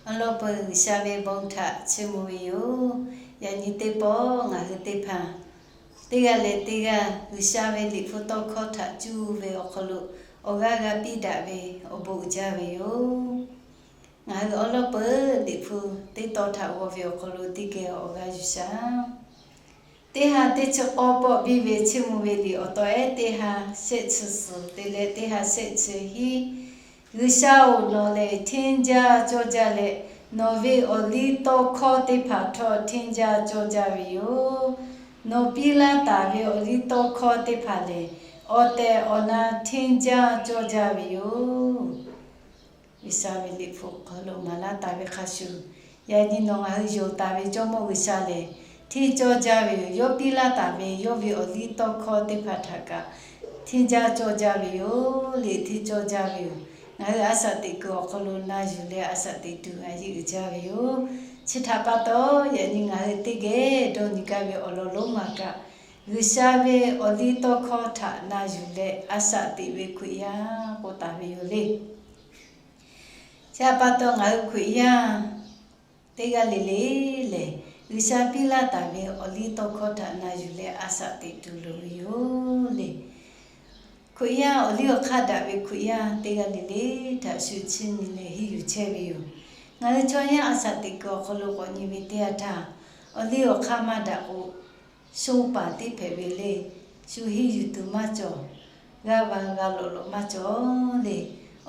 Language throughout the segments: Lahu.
Awˬ lawn peuˬ G'uiˬsha ve bon htaꞈ chiˇ mvuh ve yoˬ. Yaꞈ nyi teˇ pawˆ ngaˬ hui teˇ hpaˍ teˇ g'aˇ leh teˇ g'aˇ G'uiˬsha ve Liꞈ hpu tawˇ hkawˇ htaꞈ cuˇ ve awˬ hk'aw lo awˬ g'aˇ g'a piˇ daꞈ ve awˬ bon uiˍ jaˇ ve yoˬ. Ngaˬ hui awˬ lawn peuˬ Liꞈ hpu teˇ tawn htaꞈ g'aw ve awˬ hk'aw lo teˇ geh awˬ g'aˇ yuˬ shaˍ. Teˇ ha teˇ chi k'awˇ pawˆ biˇ ve chiˇ mvuh ve liꞈ awˬ taw ehˉ teˇ ha shehˆ chi suhˍ te leh teˇ ha shehˆ chi hiˉ. G'uiˬsha-oˬ, nawˬ lehˬ hteˇ jaˇ cawˇ jaˇ leh, nawˬ ve awˬ liˇ tawˇ hkawˇ teˇ hpaˍ htawˇ hteˇ jaˇ cawˇ jaˇ ve yoˬ. Nawˬ piˇ laˇ taˍ ve awˬ liˇ tawˇ hkawˇ teˇ hpaˍ lehˬ, awˬ tehˬ awˬ na hteˇ jaˇ cawˇ jaˇ ve yoˬ. G'uiˬsha ve Liꞈ hpu awˬ hk'aw lo maˍ laˇ taˍ ve hk'a shuˍ, yaꞈ nyi nawˬ ngaˬ hui yonˍ taˍ ve Jawˇmawˇ G'uiˬsha lehˬ, hteˇ cawˇ jaˇ ve yoˬ. Yawˇ piˇ laˇ taˍ ve yawˇ ve awˬ liˇ tawˇ hkawˇ teˇ hpaˍ htaꞈ kaꞈ hteˇ jaˇ cawˇ jaˇ ve yoˬ le. Hteˇ cawˇ jaˇ ve yoˬ. Ngaˬ hui a shaꞈ teꞈ kuiˬ awˬ hk'aw lo na yuˬ leh a shaꞈ teꞈ tuˬ a yeˇ uiˍ jaˇ ve yoˬ. Chi htaꞈ pa taw, yaꞈ nyi ngaˬ hui teˇ geh dawˇ nyi gaˇ ve awˬ lawn lonˉ ma kaꞈ, G'uiˬsha ve awˬ liˇ tawˇ hkawˇ htaꞈ na yuˬ leh a shaꞈ teꞈ ve Hkriꞈ yaˇ k'oˆ taˍ ve yoˬ le. Chi htaꞈ pa taw, ngaˬ hui Hkriꞈ yaˇ teˇ g'aˇ le le lehˬ, G'uiˬsha piˇ laˇ taˍ ve awˬ liˇ tawˇ hkawˇ htaꞈ na yuˬ leh a shaꞈ teꞈ tuˬ loˍ ve yoˬ le. Hkriꞈ yaˇ awˬ liˇ awˬ hk'aˇ daꞈ ve Hkriꞈ yaˇ teˇ g'aˇ le le htaꞈ shu chiˇ nyi leh henˇ yuˬ chehˇ ve yoˬ. Ngaˬ hui chaw yaˇ a shaꞈ teꞈ kuiˬ awˬ hk'aw lo k'awꞈ nyi ve teˇ yanˇ htaˇ, awˬ liˇ awˬ hk'aˇ maˇ daꞈ k'o, shonˇ paˍ tiˉ hpehꞈ ve le. Shu henˇ yuˬ tuˬ maˇ cawˬ. G'a va g'a lawꞈ lawꞈ maˇ cawˬ le.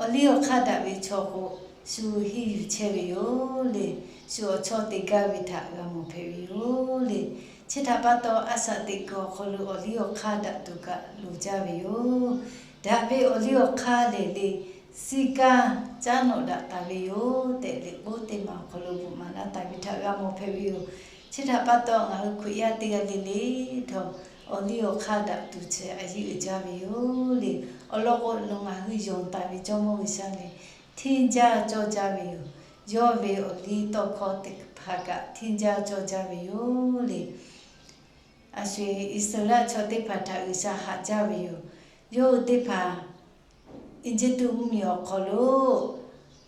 Awˬ liˇ awˬ hk'aˇ daꞈ ve chaw k'o, shu henˇ yuˬ chehˇ ve yoˬ le. Shu awˬ chawˇ te gaˇ ve htaꞈ g'a mawˬ hpehꞈ ve yoˬ le. Chi htaꞈ pa taw, a shaꞈ teꞈ kuiˬ awˬ hk'aw lo awˬ liˇ awˬ hk'aˇ daꞈ tuˬ kaꞈ loˍ jaˇ ve yoˬ. Daꞈ ve awˬ liˇ awˬ hk'aˇ lehˬ le, suh kaˇ caˉ nawꞈ daꞈ taˍ ve yoˬ tehꞈ Liꞈ k'oˉ teˇ maˬ awˬ hk'aw lo bvuhꞈ maˍ laˇ taˍ ve htaꞈ g'a mawˬ hpehꞈ ve yoˬ. Chi htaꞈ pa taw, ngaˬ hui Hkriꞈ yaˇ teˇ g'aˇ le le htawˇ, awˬ liˇ awˬ hk'aˇ daꞈ tuˬ chi a yeˇ uiˍ jaˇ ve yoˬ le. Awˬ lawn k'o, nawˬ ngaˬ hui yonˍ taˍ ve Jawˇmawˇ G'uiˬsha lehˬ, hteˇ jaˇ cawˇ jaˇ ve yoˬ. Yawˇ ve awˬ liˇ tawˇ hkawˇ teˇ hpaˍ kaꞈ hteˇ jaˇ cawˇ jaˇ ve yoˬ le. A sho-eˬ Iˉsaˍreˍlaˆ chaw teˇ hpaˍ htaꞈ G'uiˬsha haꞈ jaˇ ve yoˬ. Yawˇ hui teˇ hpaˍ Eˇjiˇtuꞈ mvuhˇmiˬ awˬ hk'aw lo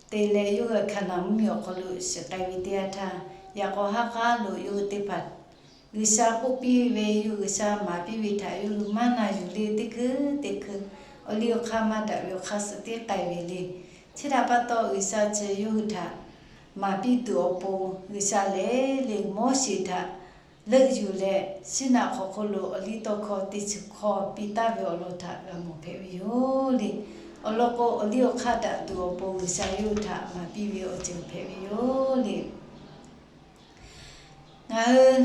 te leh yawˇ hui Hkaˍnanˍ mvuhˇmiˬ awˬ hk'aw lo shiˍ k'ai ve teˇ yanˇ htaˇ, yaꞈ k'aw haˉ k'aˉ lo yawˇ hui teˇ hpaˍ G'uiˬsha k'oˆ piˇ ve, yawˇ G'uiˬsha maˍ piˇ ve htaꞈ yawˇ hui maˇ na yuˬ le. Teˇ hkui teˇ hkui awˬ liˇ awˬ hk'aˇ maˇ daꞈ ve awˬ hk'aˇ suh tiˉ k'ai ve le. Chi htaꞈ pa taw, G'uiˬsha chi yawˇ hui htaꞈ maˍ piˇ tuˬ awˬ pon, G'uiˬsha lehˬ le Moˉseˍ htaꞈ leuˆ yuˬ leh, Siˉnaˆ hk'aw hk'oˆ lo awˬ liˇ tawˇ hkawˇ teˇ chi hkawˇ piˇ taˍ ve awˬ lawn htaꞈ g'a mawˬ hpehꞈ ve yoˬ le. Awˬ lawn k'o, awˬ liˇ awˬ hk'aˇ daꞈ tuˬ awˬ pon G'uiˬsha yawˇ hui htaꞈ maˍ piˇ ve awˬ ceuˬ hpehꞈ ve yoˬ le. Ngaˬ hui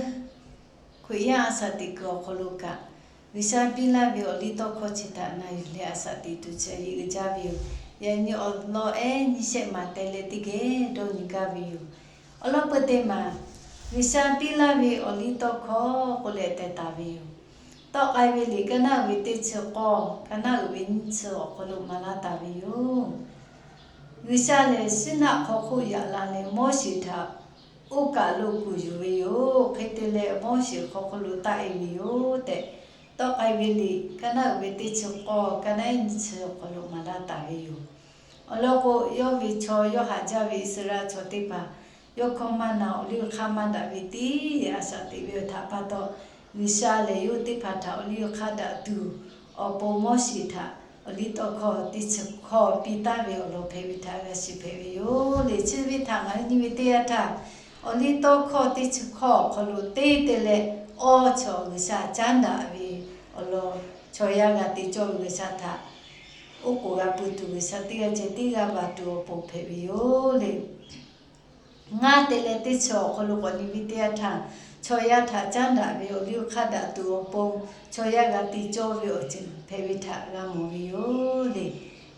Hkriꞈ yaˇ a shaꞈ teꞈ kuiˬ awˬ hk'aw lo kaꞈ, G'uiˬsha piˇ laˇ ve awˬ liˇ tawˇ hkawˇ chi htaꞈ na yuˬ leh a shaꞈ teꞈ tuˬ chi a yeˇ uiˍ jaˇ ve yoˬ. Yaꞈ nyi awˬ lawn ehˉ nyiˇ shehˆ maˍ teh leh teˇ geh dawˇ nyi gaˇ ve yoˬ. Awˬ lawn peuˬ teˇ maˬ, G'uiˬsha piˇ laˇ ve awˬ liˇ tawˇ hkawˇ k'oˆ leh teh taˍ ve yoˬ. Tawˆ k'ai ve liꞈ kaˇ naˉ uiˍ ve teˇ chi k'awˇ, kaˇ naˉ uiˍ ve nyiˇ chi awˬ hk'aw lo maˍ laˇ taˍ ve yoˬ. G'uiˬsha lehˬ, Siˉnaˆ hk'aw hk'oˆ yaꞈ la leh Moˉseˍ htaꞈ oˇ kaˬ lo kuˬ yuˬ ve yoˬ. Hk'e te leh Moˉseˍ hk'aw hk'oˆ lo taˆ e ve yoˬ tehꞈ, Tawˆ k'ai ve liꞈ kaˇ naˉ uiˍ ve teˇ chi k'awˇ, kaˇ naˉ nyiˇ chi awˬ hk'aw lo maˍ laˇ taˍ ve yoˬ. Awˬ lawn k'o, yawˇ ve chaw yawˇ haꞈ jaˇ ve Iˉsaˍreˍlaˆ chaw teˇ hpaˍ yawˇ hkawˇ maˇ na, awˬ liˇ awˬ hk'aˇ maˇ daꞈ ve tiˉ a shaꞈ teꞈ ve yoˬ. Htaꞈ pa taw, G'uiˬsha lehˬ yawˇ hui teˇ hpaˍ htaꞈ awˬ liˇ awˬ hk'aˇ daꞈ tuˬ awˬ pon Moˉseˍ htaꞈ awˬ liˇ tawˇ hkawˇ teˇ chi hkawˇ piˇ taˍ ve awˬ lawn hpehꞈ ve htaꞈ g'a shiˍ hpehꞈ ve yoˬ le. Chi ve htaꞈ ngaˬ hui nyi ve teˇ yanˇ htaˇ, awˬ liˇ tawˇ hkawˇ teˇ chi hkawˇ awˬ hk'aw lo te te leh, awˇ chaw G'uiˬsha caˉ daꞈ ve awˬ lawn, chaw yaˇ g'a te cawˇ ve G'uiˬsha htaꞈ oˉ k'oˍ g'a pui tuˬ, G'uiˬsha teˇ g'aˇ ceh tiˉ g'a baˬ tuˬ awˬ pon hpehꞈ ve yoˬ le. Ngaˇ te leh teˇ chi awˬ hk'aw lo k'awꞈ nyi ve teˇ yanˇ htaˇ, chaw yaˇ htaꞈ caˉ daꞈ ve awˬ liˇ awˬ hk'aˇ daꞈ tuˬ awˬ pon, chaw yaˇ g'a te cawˇ ve awˬ ceuˬ hpehꞈ ve htaꞈ g'a mawˬ ve yoˬ le.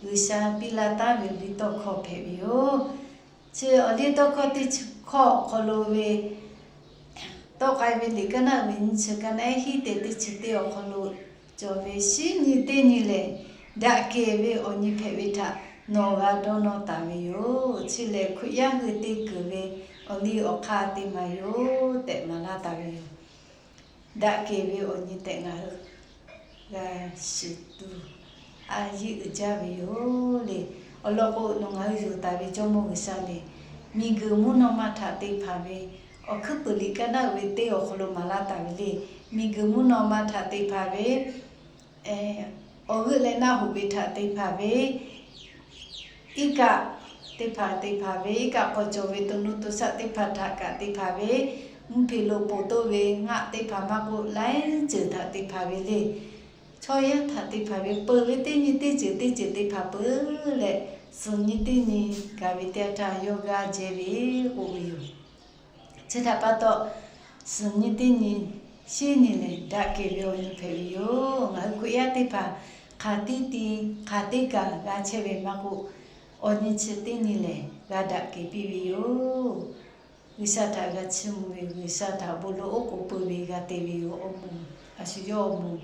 G'uiˬsha piˇ laˇ taˍ ve awˬ liˇ tawˇ hkawˇ hpehꞈ ve yoˬ. Chi awˬ liˇ tawˇ hkawˇ teˇ chi hkawˇ awˬ hk'aw lo ve, Tawˆ k'ai ve liꞈ kaˇ naˉ uiˍ ve nyiˇ chi kaˇ naˉ hiˉ te teˇ chi teˇ awˬ hk'aw lo cawˬ ve, Shiˉ nyi teˇ nyi lehˬ, daꞈ kehˬ ve awˬ nyi hpehꞈ ve htaꞈ nawˬ g'a dawˇ nawˇ taˍ ve yoˬ. Chi lehˬ, Hkriꞈ yaˇ hui te keunˍ ve awˬ liˇ awˬ hk'aˇ teˇ maˬ yoˬ tehꞈ maˍ laˇ taˍ ve yoˬ. Daꞈ kehˬ ve awˬ nyi tehꞈ ngaˬ hui g'a shiˍ tuˬ a yeˇ uiˍ jaˇ ve yoˬ le. Awˬ lawn k'o, nawˬ ngaˬ hui yonˍ taˍ ve Jawˇmawˇ G'uiˬsha lehˬ, miˬguiˬ mvuhˇ naw ma htaꞈ te hpanˍ ve, awˬ hkuiˉ puiˍ liꞈ kaˉ naˆ uiˍ ve teˇ awˬ hk'aw lo maˍ laˇ taˍ ve le. Miˬguiˬ mvuhˇ naw ma htaꞈ te hpanˍ ve, awˬ g'euˆ leh naˆ hoꞈ ve htaꞈ te hpanˍ ve, iˉ kaˆ teˇ hpaˍ te hpanˍ ve, iˉ kaˆ k'aw cawˬ ve to nuˇ to shaˆ teˇ hpaˍ htaꞈ kaꞈ te hpanˍ ve, mvuhˇ hpeꞈ lo ponˬ toˆ ve ngaˆ teˇ hpaˍ maˇ k'oˆ, laiˉ ceuˬ htaꞈ te hpanˍ ve le. Chaw yaˇ htaꞈ te hpanˍ ve peuˬ ve teˇ nyi teˇ ceuˬ teˇ ceuˬ te hpanˍ peuˬ leh, suhˍ nyi teˇ nyi gaˬ ve teˇ yanˇ htaˇ yawˇ g'aˇ jehˇ ve k'oˆ ve yoˬ. Chi htaꞈ pa taw, suhˍ nyi teˇ nyi, shinˉ nyi lehˬ daꞈ kehˬ ve awˬ nyi hpehꞈ ve yoˬ. Ngaˬ hui Hkriꞈ yaˇ teˇ hpaˍ hk'aˬ tiˉ ti, hk'aˬ teˇ kaˬ g'a chehˇ ve maˇ k'oˆ, awˬ nyi chi teˇ nyi lehˬ g'a daꞈ kehˬ piˇ ve yoˬ. G'uiˬsha htaꞈ g'a chiˇ mvuh ve, G'uiˬsha htaꞈ bon lawˬ oˉ k'oˍ pui ve g'a te ve yoˬ. Awˬ moˍ, a shu yawˇ awˬ moˍ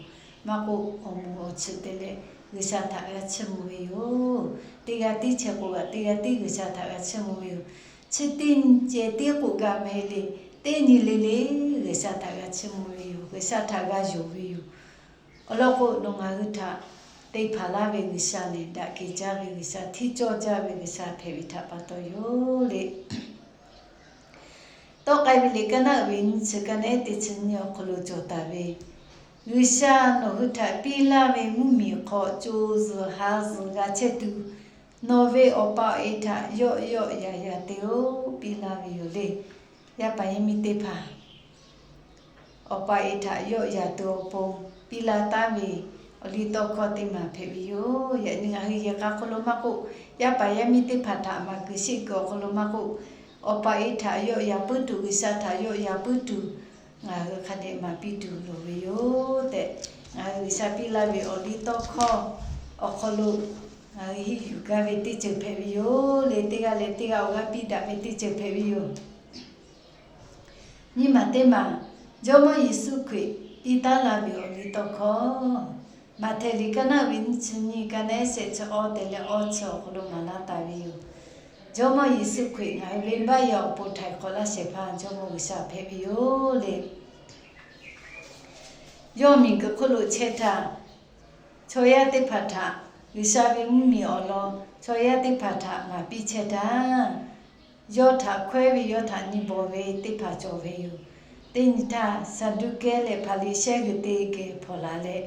maˇ k'oˆ, awˬ moˍ awˬ chi te leh G'uiˬsha htaꞈ g'a chiˇ mvuh ve yoˬ. Teˇ g'aˇ tiˉ chehˇ k'o, teˇ g'aˇ tiˉ G'uiˬsha htaꞈ g'a chiˇ mvuh ve yoˬ. Chi teˇ nyi ceh tiˉ k'oˆ g'a meh le, teˇ nyi le le G'uiˬsha htaꞈ g'a chiˇ mvuh ve yoˬ. G'uiˬsha htaꞈ g'a yonˍ ve yoˬ. Awˬ lawn k'o, nawˬ ngaˬ hui htaꞈ te hpanˍ laˇ ve G'uiˬsha lehˬ, daꞈ kehˬ jaˇ ve G'uiˬsha, hteˇ cawˇ jaˇ ve G'uiˬsha hpehꞈ ve htaꞈ pa taw yoˬ le. Tawˆ k'ai ve liꞈ kaˉ naˆ uiˍ ve nyiˇ chi kaˉ naˆ ehˉ teˇ chi nyiˇ awˬ hk'aw lo cawˬ taˍ ve, G'uiˬsha nawˬ hui htaꞈ piˇ laˇ ve mvuhˇmiˬ hk'aw co zuhˬ ha zuhˬ g'a chehˇ tuˬ, nawˬ ve awˬ pa awˬ e htaꞈ yawˆ yawˆ yaꞈ yaꞈ te-o piˇ laˇ ve yoˬ le. Yaˇ paˍ yaˇ miˇ teˇ hpaˍ awˬ pa awˬ e htaꞈ yawˆ yaꞈ tuˬ awˬ pon piˇ laˇ taˉ ve awˬ liˇ tawˇ hkawˇ teˇ maˬ hpehꞈ ve yoˬ. Yaꞈ nyi ngaˬ hui yehˬ k'a hk'aw lo maˇ k'oˆ, yaˇ paˍ yaˇ miˇ teˇ hpaˍ htaꞈ maˍ kuiˬ sheˆ kuiˬ awˬ hk'aw lo maˇ k'oˆ, awˬ pa awˬ e htaꞈ yawˆ yaꞈ puiˉ tuˬ, G'uiˬsha htaꞈ yawˆ yaꞈ puiˉ tuˬ, ngaˬ hui hk'a dehꞈ maˍ piˇ tuˬ loˍ ve yoˬ tehꞈ, ngaˬ hui G'uiˬsha piˇ laˇ ve awˬ liˇ tawˇ hkawˇ awˬ hk'aw lo ngaˬ hui henˇ yuˬ gaˇ ve teˇ ceuˬ hpehꞈ ve yoˬ le. Teˇ g'aˇ leh teˇ g'aˇ awˬ g'aˇ piˇ daꞈ ve teˇ ceuˬ hpehꞈ ve yoˬ. Nyiˇ maˬ teˇ maˬ, Jawˇmawˇ Yeˍsuˆ Hkriꞈ piˇ taˉ laˇ ve awˬ liˇ tawˇ hkawˇ, Maꞈhtehˍ liꞈ kaˉ naˆ ve nyiˇ chi nyiˇ kaˉ naˆ ehˉ shehˆ chi awˇ te leh awˇ chi awˬ hk'aw lo maˍ laˇ taˍ ve yoˬ. Jawˇmawˇ Yeˍsuˆ Hkriꞈ ngaˬ hui venˇbaˆ yaˇ awˬ pon htaiˍ hk'awꞈ laˇ shehˍ hpaˇ Jawˇmawˇ G'uiˬsha hpehꞈ ve yoˬ le. Yawˇ miˬguiˬ hk'oˆ lo chehˇ htaˇ, chaw yaˇ teˇ hpaˍ htaꞈ, G'uiˬsha ve mvuhˇmiˬ awˬ lawn chaw yaˇ teˇ hpaˍ htaꞈ maˍ piˇ chehˇ htaˇ, yawˇ htaꞈ hkawehˉ ve, yawˇ htaꞈ nyi bawˬ ve teˇ hpaˍ cawˬ ve yoˬ. Teˇ nyi htaˇ, Saˍduˆkehˇ leh Hpaˍriˍsehˇ g'uiˬ te geh hpawnˬ la leh,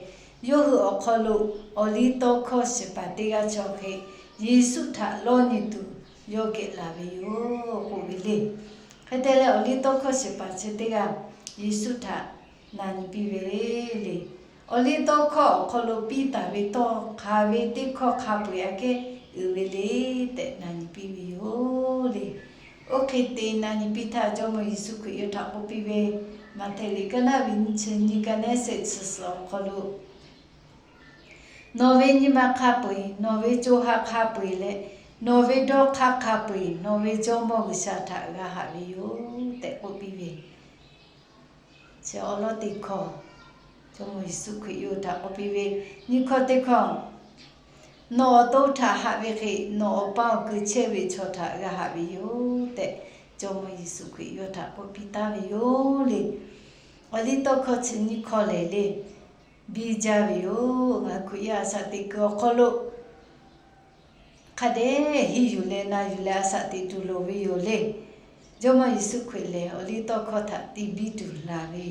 yawˇ hui awˬ hk'aw lo awˬ liˇ tawˇ hkawˇ shiˍ paˍ teˇ g'aˇ chaw hk'e Yeˍsuˆ htaꞈ lawˇ nyi tuˬ yawˇ geh laˬ ve yoˬ k'oˆ ve le. Hk'e te leh, awˬ liˇ tawˇ hkawˇ shiˍ paˍ chi teˇ g'aˇ Yeˍsuˆ htaꞈ na nyi piˇ ve le. Awˬ liˇ tawˇ hkawˇ awˬ hk'aw lo piˇ taˍ ve tawˇ hk'aˬ ve teˇ hkawˇ hk'a peu-eˬ aꞈ kehˉ uiˍ ve le tehꞈ na nyi piˇ ve yoˬ le. Oˇ hk'e te na nyi piˇ htaˇ, Jawˇmawˇ Yeˍsuˆ Hkriꞈ yawˇ htaꞈ k'oˆ piˇ ve, Maꞈhtehˍ liꞈ kaˉ naˆ ve nyiˇ chi nyiˇ kaˉ naˆ ehˉ shehˆ chi suhˍ awˬ hk'aw lo, nawˬ ve nyi ma hk'a peu-eˬ, nawˬ ve co ha hk'a peu-eˬ leh, nawˬ ve dawˇ hk'aˇ hk'a peu-eˬ nawˬ ve Jawˇmawˇ G'uiˬsha htaꞈ g'a haꞈ ve yoˬ tehꞈ k'oˆ piˇ ve chi awˉ lawˉ teˇ hkawˇ, Jawˇmawˇ Yeˍsuˆ Hkriꞈ yawˇ htaꞈ k'oˆ piˇ ve. Nyiˇ hkawˇ teˇ hkawˇ, nawˬ awˬ to htaꞈ haꞈ ve hk'e nawˬ Awˬ pa awˬ keu chehˇ ve chaw htaꞈ g'a haꞈ ve yoˬ tehꞈ, Jawˇmawˇ Yeˍsuˆ Hkriꞈ yawˇ htaꞈ k'oˆ piˇ taˉ ve yoˬ le. Awˬ liˇ tawˇ hkawˇ chi nyiˇ hkawˇ lehˬ le, biˇ jaˇ ve yoˬ. Ngaˬ hui Hkriꞈ yaˇ a shaꞈ teꞈ kuiˬ awˬ hk'aw lo hk'a dehꞈ henˇ yuˬ leh na yuˬ leh a shaꞈ teꞈ tuˬ loˍ ve yoˬ le. Jawˇmawˇ Yeˍsuˆ Hkriꞈ lehˬ, awˬ liˇ tawˇ hkawˇ htaꞈ te biˇ tuˬ laˬ ve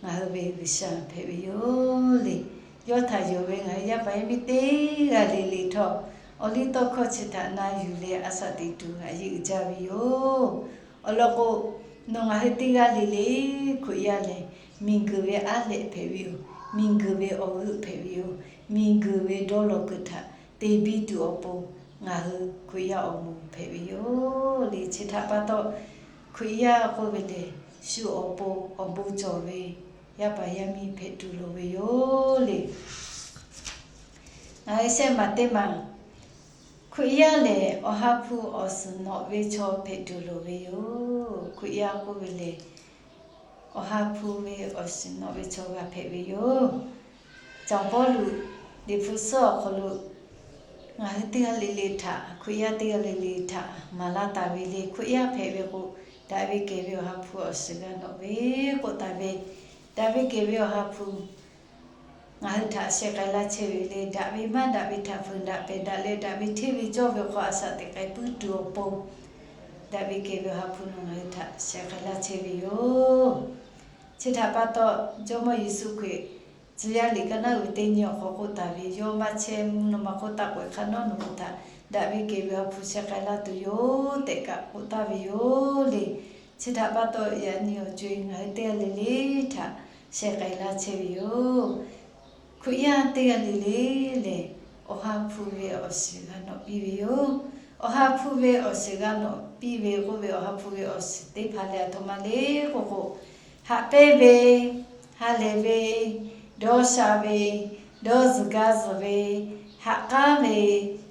ngaˬ hui ve G'uiˬsha hpehꞈ ve yoˬ le. Yawˇ htaꞈ yonˍ ve ngaˬ hui yaˇ paˍ yaˇ miˇ teˇ g'aˇ le le htawˇ, awˬ liˇ tawˇ hkawˇ chi htaꞈ na yuˬ leh a shaꞈ teꞈ tuˬ g'aꞈ yeˇ uiˍ jaˇ ve yoˬ. Awˬ lawn k'o, nawˬ ngaˬ hui teˇ g'aˇ le le Hkriꞈ yaˇ lehˬ, miˬguiˬ ve aˉ lehꞈ hpehꞈ ve yoˬ. Miˬguiˬ ve awˬ g'euˆ hpehꞈ ve yoˬ. Miˬguiˬ ve dawˇ law kuiˬ htaꞈ te biˇ tuˬ awˬ pon ngaˬ hui Hkriꞈ yaˇ awˬ moˍ hpehꞈ ve yoˬ le. Chi htaꞈ pa taw, Hkriꞈ yaˇ k'oˆ ve lehˬ, shu awˬ pon awˬ bon cawˬ ve yaˇ paˍ yaˇ miˇ hpehꞈ tuˬ loˍ ve yoˬ le. Ngaˬ hui shehˆ maˬ teˇ maˬ, Hkriꞈ yaˇ lehˬ awˬ ha hpu awˬ suhˍ nawꞈ ve chaw hpehꞈ tuˬ loˍ ve yoˬ. Hkriꞈ yaˇ k'oˆ ve lehˬ, awˬ ha hpu ve awˬ suhˍ nawꞈ ve chaw g'a hpehꞈ ve yoˬ. Caˍ Pawˇluꞈ Liꞈ hpu suhˉ awˬ hk'aw lo ngaˬ hui teˇ g'aˇ le le htaꞈ, Hkriꞈ yaˇ teˇ g'aˇ le le htaꞈ maˍ laˇ taˍ ve le. Hkriꞈ yaˇ hpehꞈ ve k'o, daꞈ ve kehˬ ve awˬ ha hpu awˬ suhˍ g'a nawꞈ ve k'oˆ taˍ ve, daꞈ ve kehˬ ve awˬ ha hpu ngaˬ hui htaꞈ sheh k'ai laˇ chehˇ ve le. Daꞈ ve maˇ daꞈ ve htaꞈ fuiˍ daꞈ pehˬ daꞈ leh, daꞈ ve hteˇ ve cawˇ ve hk'aw a shaꞈ teꞈ k'ai puiˉ tuˬ awˬ pon, Daꞈ ve kehˬ ve Awˬ ha hpu nawˬ ngaˬ hui htaꞈ sheh k'ai laˇ chehˇ ve yoˬ. Chi htaꞈ pa taw, Jawˇmawˇ Yeˍsuˆ Hkriꞈ tcuh yaˇ liꞈ kaˇ naˉ uiˍ teˇ nyi awˬ hk'aw k'oˆ taˍ ve, yawˇ maˇ chehˇ mvuhˇ naw ma hk'oˆ taˇ k'oꞈ-e hk'a nawˉ nawˬ hui htaꞈ daꞈ ve kehˬ ve Awˬ ha hpu sheh k'ai laˇ tuˬ yoˬ tehꞈ kaꞈ k'oˆ taˍ ve yoˬ le. Chi htaꞈ pa taw, yaꞈ nyi awˬ co-e ngaˬ hui teˇ g'aˇ le le htaꞈ sheh k'ai laˇ chehˇ ve yoˬ. Hkriꞈ yaˇ teˇ g'aˇ le le lehˬ, Awˬ ha hpu ve awˬ shiˍ g'a nawꞈ piˇ ve yoˬ. Awˬ ha hpu ve awˬ shiˍ g'a nawꞈ piˇ ve k'oˆ ve, Awˬ ha hpu ve awˬ shiˍ teˇ hpaˍ lehˬ, aˬ htoꞈ ma le k'oˆ k'o, haꞈ pehnˇ ve, ha lehˬ ve, dawˇ sha ve, dawˇ zuhˬ gaˇ zuhˬ ve, haꞈ k'aˉ ve,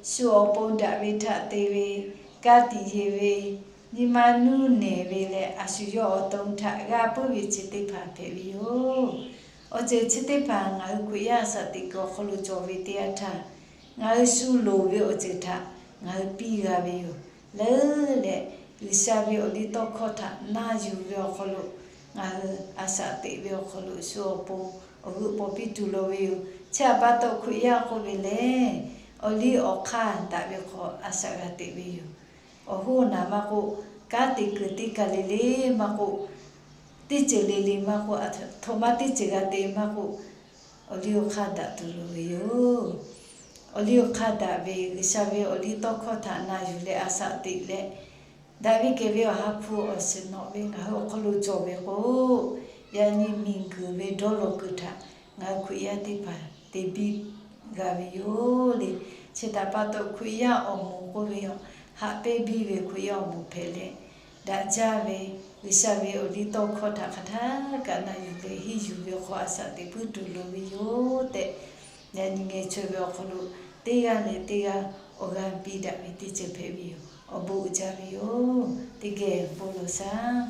shu awˬ pon daꞈ ve htaꞈ te ve, ka tiꞈ yeˬ ve, nyi ma nuˇ nehˬ ve leh, a shu yawˇ awˬ to htaꞈ g'a puiˉ ve chi teˇ hpaˍ hpehꞈ ve yoˬ. Awˬ ceuˬ chi teˇ hpaˍ ngaˬ hui Hkriꞈ yaˇ a shaꞈ teꞈ kuiˬ awˬ hk'aw lo cawˬ ve teˇ yanˇ htaˇ, ngaˬ hui shu loˍ ve awˬ ceuˬ htaꞈ ngaˬ hui piˇ g'a ve yoˬ. Leuˉ leh, G'uiˬsha ve awˬ liˇ tawˇ hkawˇ htaꞈ na yuˬ ve awˬ hk'aw lo, ngaˬ hui a shaꞈ teꞈ ve awˬ hk'aw lo shu awˬ pon awˬ g'euˆ paw piˇ tuˬ loˍ ve yoˬ. Chi htaꞈ pa taw, Hkriꞈ yaˇ k'oˆ ve lehˬ, awˬ liˇ awˬ hk'aˇ daꞈ ve hk'aw a shaꞈ g'a teꞈ ve yoˬ. Awˬ hoˉ naˬ maˇ k'oˆ, kanˉ te kuiˬ teˇ kaˬ le le maˇ k'oˆ, teˇ ceuˬ le le maˇ k'oˆ, aˬ htoꞈ ma teˇ ceuˬ g'a te maˇ k'oˆ, awˬ liˇ awˬ hk'aˇ daꞈ tuˬ loˍ ve yoˬ. Awˬ liˇ awˬ hk'aˇ daꞈ ve G'uiˬsha ve awˬ liˇ tawˇ hkawˇ htaꞈ na yuˬ leh a shaꞈ teꞈ leh, daꞈ ve kehˬ ve Awˬ ha hpu awˬ shiˍ nawꞈ ve ngaˬ hui awˬ hk'aw lo cawˬ ve k'o, yaꞈ nyi miˬguiˬ ve dawˇ law kuiˬ htaꞈ ngaˬ hui Hkriꞈ yaˇ teˇ hpaˍ te biˇ g'a ve yoˬ le. Chi htaꞈ pa taw, Hkriꞈ yaˇ awˬ moˍ k'oˆ ve yoˬ. Haꞈ pehnˇ biˇ ve Hkriꞈ yaˇ awˬ moˍ hpehꞈ leh, daꞈ jaˇ ve G'uiˬsha ve awˬ liˇ tawˇ hkawˇ htaꞈ hk'aˬ htaˇ kaꞈ na yuˬ leh henˇ yuˬ ve awˬ hk'aw a shaꞈ teꞈ puiˉ tuˬ loˍ ve yoˬ tehꞈ, yaꞈ nyi ngeh chaweh ve awˬ hk'aw lo teˇ g'aˇ leh teˇ g'aˇ awˬ g'aˇ piˇ daꞈ ve teˇ ceuˬ hpehꞈ ve yoˬ. Awˬ bon uiˍ jaˇ ve yoˬ. Teˇ geh bon lawˬ shaˍ.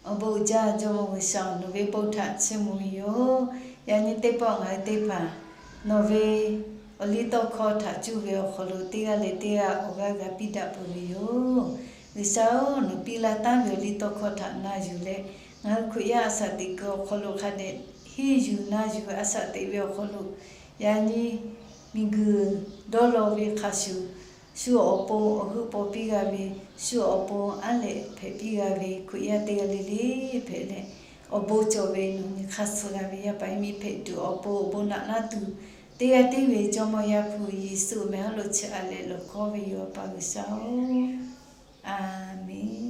Awˬ bon uiˍ jaˇ, Jawˇmawˇ G'uiˬsha-oˬ, nawˬ ve bon htaꞈ chiˇ mvuh ve yoˬ. Yaꞈ nyi teˇ pawˆ ngaˬ hui teˇ hpaˍ nawˬ ve awˬ liˇ tawˇ hkawˇ htaꞈ cuˇ ve awˬ hk'aw lo teˇ g'aˇ leh teˇ g'aˇ awˬ g'aˇ g'a piˇ daꞈ peuˬ ve yoˬ. G'uiˬsha-oˬ, nawˬ piˇ laˇ taˍ ve awˬ liˇ tawˇ hkawˇ htaꞈ na yuˬ leh, ngaˬ hui Hkriꞈ yaˇ a shaꞈ teꞈ kuiˬ awˬ hk'aw lo hk'a dehꞈ henˇ yuˬ na yuˬ a shaꞈ teꞈ ve awˬ hk'aw lo, yaꞈ nyi miˬguiˬ dawˇ law ve hk'a shuˍ, shu awˬ pon awˬ g'euˆ paw piˇ g'a ve, shu awˬ pon aˉ lehꞈ hpehꞈ piˇ g'a ve Hkriꞈ yaˇ teˇ g'aˇ le le hpehꞈ leh, awˬ bon cawˬ ve nawˬ nyi hk'aˇ suh g'a ve yaˇ paˍ yaˇ miˇ hpehꞈ tuˬ awˬ pon awˬ bon naꞈ laˇ tuˬ, teˇ g'aˇ tiˉ ve Jawˇmawˇ Yaˇ hpu Yeˍsuˆ meh hawˉ lo chi aꞈ leh lawˬ hkawˇ ve yoˬ, Awˬ pa G'uiˬsha-oˬ. A menˬ.